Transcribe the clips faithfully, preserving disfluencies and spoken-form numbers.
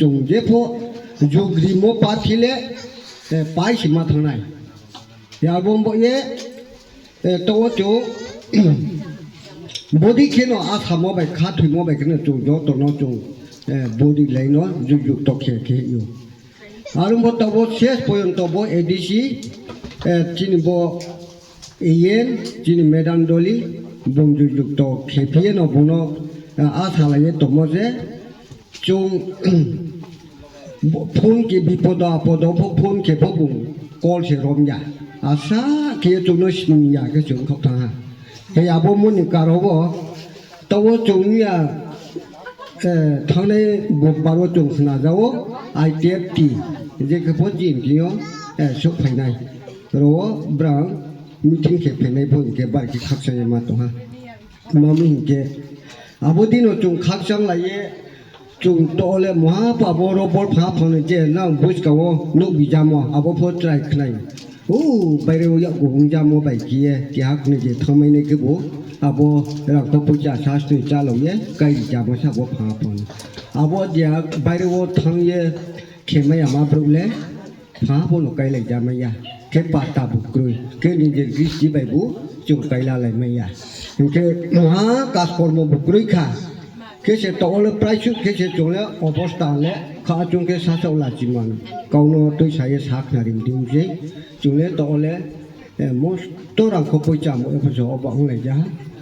Chwng jepho jugri mo pathi le, eh, pai si ma thangnai. Yabo bo ye, eh, to o chwng bodi kheno asamo bai kha thwimo bai kheno chwng joto no chwng, eh, bodi lai no jug jug to khe khe yo. Aro bo to bo ses poyon to bo A D C, eh, chini bo A N, chini Madam Dolly, bung jug jug to khe phiye no bono, eh, asa lai ye tomo je, Chwng phone khe bipodo apodo pho phone khe pho bung call se romya. Asa khe chwngno siniya khe chwng khok thangha. Khe abo moni karobo tawo chwngya, eh, thangnai bubaro chwng khna jao I T F T je khe pho jin kiyo, eh, sok phainai. Ro brang meeting khe phainai pho hinkhe bar khe khaksa ma tongha. Mami hinkhe abo dino chwng khakchang laiye, chwng tole moha pa bo robol pha phone je nang buskao nuk bijamo abo pho try khnai. O baire o yak go hungjamo bai kiye, kehak ni je thamai ne kebo abo rang ko puja sas ni chalo ye kai jamo sa bo pha phone. Abo dia baire o thang ye khemai ama bruk le. Pha bono kailai jamaya. Khe pata bukrui. Khe nijor gristi bai bo chwng kaila laimaya. Hinkhe moha kaskormo bukrui kha. Khe se tole praisuk khe se chwng le obosta le kha chwng khe sasao lachiman. Kauno twi saye sakna ring ding je. Chwng le tole, eh, mosto rang kho poicha mo epho so obo wng lai ja.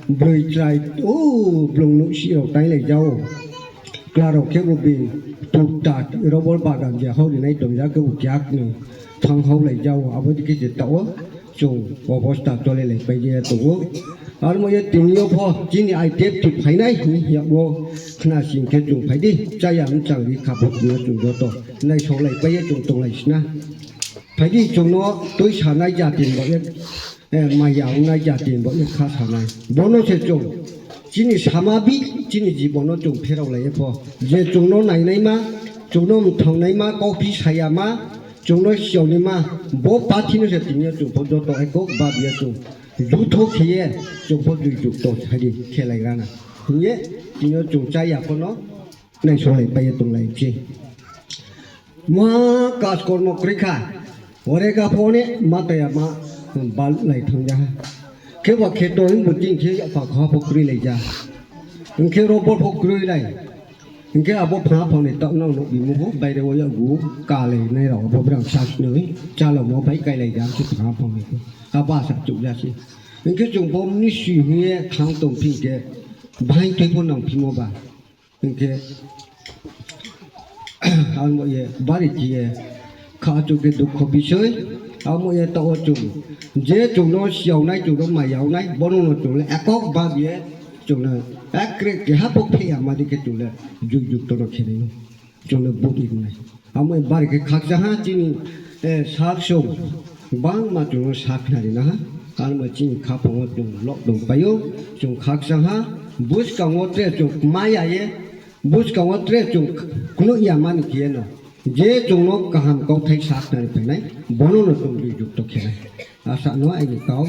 Brui chrai o blong nuk si rok tai lai jao. Klarok khe bo bini tukta robol bagan je hau rinai tongjak khe bo kiyakni thang hau lai jao, abo dikhe je tao chwng obosta chole lai pai je tongo. Aro mo ye tini yo pho chini I T F T phainai hini yakgo khna sing khe chwng phai di chaya wng chang ri kha pho tini yo chwng joto nai sok lai pai ye chwng tong lai sina. Phai di chwng no twi sanai jati ni bagwi. Eh, maya wngnai jati bo kha sanai. Bono se chwng chini sama bi chini jibono chwng pherok lai pho. Je chwngno nainai ma, chwngno mthang nai ma, kokpi saya ma, chwngno siyok nai ma, bo pathi no se tini chwng pho joto ekok ba biya chwng. Jutho khiye chwng pho jui juk to sadi khelai rana. Hiye tini chwng chaya pho no. Nai solai pai tong lai chi. Ma kas kormo kri kha. Ore ka phone ma ta ya ma bal lai thang ja. Khe ba khe to in buting khe ya pa kha pho kri lai ja. Hingkhe ro bol pho kri lai. Hingkhe abo pha phone ta nang no bi mu pho baire o ya gu ka lai nai ro bo brang sas noi. Chalo mo bai kai lai ja si pha phone. Aba sa chuk ja si. Hingkhe chung bom ni si hingye thang tong phi khe. Bhai tei pho nang phimo ba. Hingkhe ang bo ye bari kiye kha chuk khe dukho bisoi. Ang bo ye tao chuk je chukno siyawnai chukno mayawnai bono no chukle ekok bab ye chukno ekre keha bo pheya madi khe chukle jug jug tono khenai chukle budi nai. Amo bari khe khakcha ha chini, eh, sak song bangma chwngno sak khnari na ha. Amo chini khaphang o chwng lok dong paio, chwng khakcha ha, bwskango tre chwng maya ye, bwskango tre chwng kunu ya mani khe no. Je chwngno kaham kauthai sak khnari phainai, bono no chwng jukto khenai. Asa no aini kau.